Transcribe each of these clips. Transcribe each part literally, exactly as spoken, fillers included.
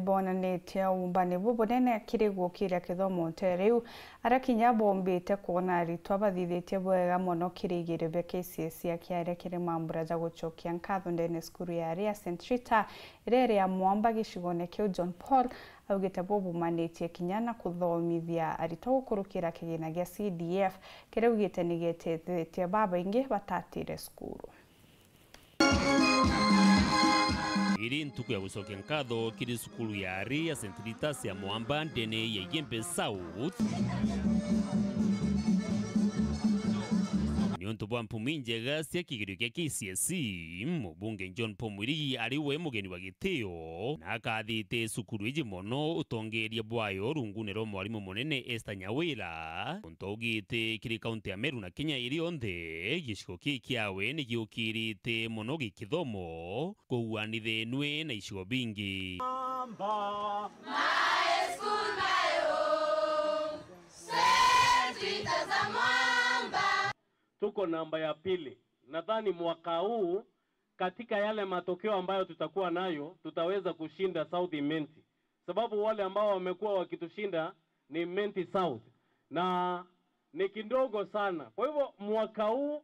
Bonanitie uumbani bubunene kiri gukiria kithomo ntere iu, aria kinya bombite kwona aritwa bathithitie bwega mono kiri igerio bia K C S E, akiaria kiri mambura ja gucokia nkatho ndene cukuru ya aria ya Saint Rita iria iri ya Mwamba gicigone kiu, John Paul augite bubumanitie kinya na kuthomithia aritwa gukurukira kigina gia C D F, kiria augite ni gietithitie babaingi batatire cukuru. Iri ntuku ya gucokia nkatho kiri cukuru ya ari ya Saint Rita's ya Mwamba ndene ya Igembe South. Niuntu bwa mpumi injega cia kigerio kia K C S E, mubunge John Paul Mwirigi ari we mugeni wa gitio, na akathite cukuru iji mono utongeria bwayo rungune rwa mwarimu munene Esther Nyawira, untu augite kiri kaunti ya Meru na Kenya iri yonthe, gicigo kii kiawe ni giukirite mono gikithomo, kuguanithenue na icigo bingi. Mwamba. My school, my home. Saint Rita's ya Mwamba. Tuko namba ya pili. Nadhani mwaka huu, katika yale matokeo ambayo tutakuwa nayo, tutaweza kushinda South Imenti, sababu wale ambao wamekuwa wakitushinda ni Imenti South na ni kidogo sana. Kwa hivyo mwaka huu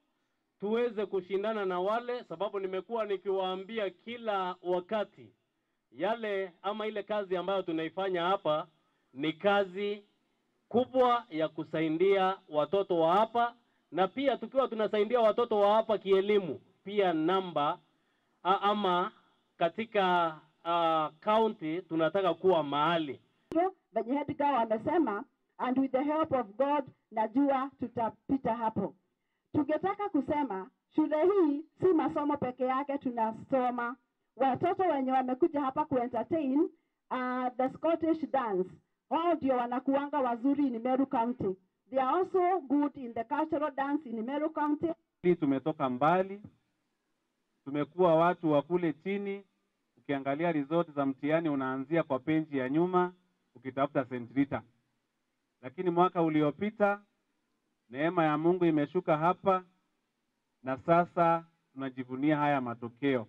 tuweze kushindana na wale, sababu nimekuwa nikiwaambia kila wakati, yale ama ile kazi ambayo tunaifanya hapa ni kazi kubwa ya kusaidia watoto wa hapa, na pia tukiwa tunasaidia watoto wa hapa kielimu, pia namba a-, ama katika, ah, county tunataka kuwa mahali. Venye head girl amesema, and with the help of God, najua tutapita hapo. Tungetaka kusema, shule hii si masomo peke yake tunasoma. Watoto wenye wamekuja hapa kuentertain, uh, the Scottish dance, wao ndio wanakuanga wazuri in Meru County. They are also good in the cultural dance in Meru County. Tumetoka mbali, tumekuwa watu wa kule chini. Ukiangalia result za mtihani, unaanzia kwa bench ya nyuma ukitafuta Saint Rita. Lakini mwaka uliopita, neema ya Mungu imeshuka hapa, na sasa tunajivunia haya matokeo.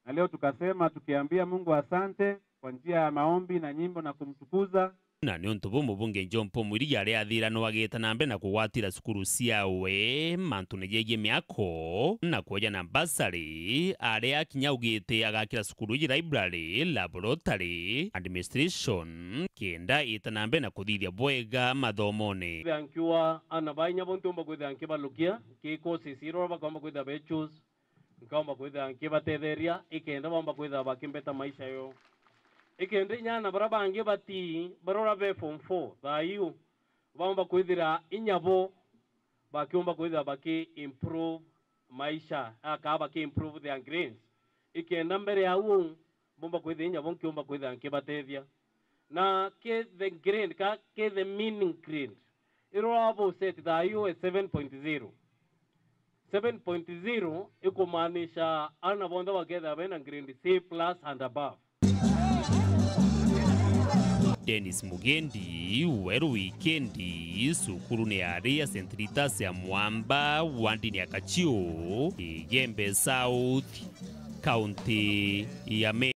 Na leo tukasema, tukiambia Mungu asante kwa njia ya maombi na nyimbo na kumtukuza. Na niuntu buu, mubunge John Paul Mwirigi aria athira no agita na mbere na kugwatira cukuru ciawe mantune jegie miako na kwoja na bursary, aria kinya augite agakira cukuru iji library, laboratory, administration, kenda ita na mbere na kuthithia bwega mathomone. Kwithira nkiuga ana ba inya bo ntiumba kwithira nkibalukia ki courses iria bakomba kwithira be choose, nkaumba kwithira nkibatetheria ikenda bomba kwithira bakimbeta maisha yo. Ikenda inya ana baria bangi bati barora be form four thaa iu, baumba kwithira inya bo bakiumba kwithira baki improve maisha, aka baki improve their grades. Ikenda mbere ya uu, mbumba kwithira inya bo nkiumba kwithira nkibatethia. Na ki the grade, ka ki the meaning grade, irora bo set thaa iu e seven point zero. Seven point zero ikumaanisha ana bonthe bakethira bena grade C plus and above. Dennis Mugendi, Weru Wikendi, cukuru ni ari ya Saint Rita's ya Mwamba, wandini ya Kachiu, Igembe South, kaunti ya Meru.